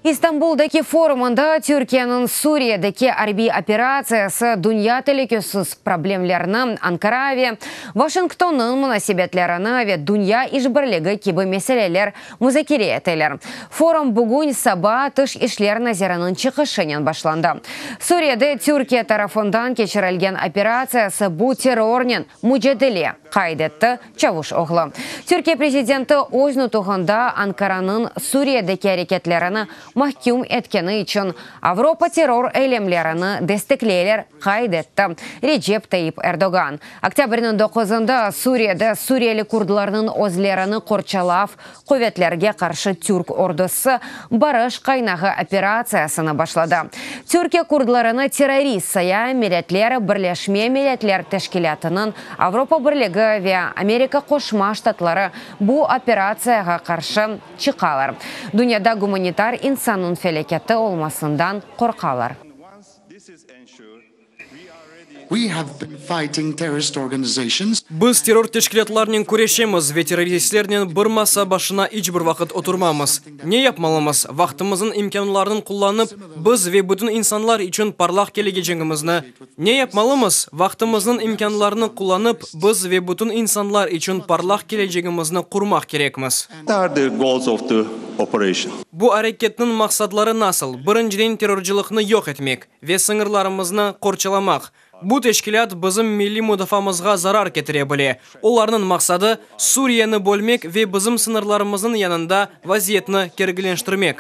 İstanbuldaki forumında Türkiyeniñ Suriyedeki arbiy operatsiyası, dünya telükesiz problemlerini, Ankara ve Washingtonnıñ munasebetlerini ve dünya işbirligi kibi meseleler muzakere eteler. Forum bugün saba Tış işler naziriniñ çıqışınen başlandı. Suriyede Türkiye tarafından keçirilgen operatsiyası bu terrornen mucadele, qayd etti Çavuşoğlu. Türkiye prezidenti öz nutuğında Ankaranıñ Suriyedeki areketlerini mahküm etkeni içün Avropa terror eylemlerini destekleyler, qayd etti Recep Tayyip Erdoğan. Oktâbrniñ doquzında Suriyede suriyeli kurdlarnıñ özlerini qorçalav quvetlerge qarşı türk ordusı Barış qaynağı operatsiyasını başladı. Türkiye kurdlarını terrorist saya, Milletler Birleşme Milletler Teşkilâtınıñ, Avropa Birligi ve Amerika Qoşma Ştatları bu operatsiyağa qarşı çıqalar, dünyada gumanitar insannıñ felâketi olmasından qorqalar. Biz terror teşkilâtlarnen küreşemiz ve terroristlernen bir masa başına iç bir vaqıt oturmamız. Ne yapmalımız? Vaqtımıznıñ imkânlarını qullanıp, biz ve bütün insanlar içün parlaq kelecegimizni Ne yapmalımız? Vaqtımıznıñ imkânlarını qullanıp, biz ve bütün insanlar içün parlaq kelecegimizni qurmaq kerekmiz. Bu areketniñ maqsadları nasıl? Birinciden terrorcılıqnı yoq etmek ve sıñırlarımıznı qorçalamaq. Bu teşkilât bizim milliy mudafaamızğa zarar ketire bile. Olarnıñ maqsadı, Suriyeni bölmek ve bizim sıñırlarımıznıñ yanında vaziyetni kergilenştirmek.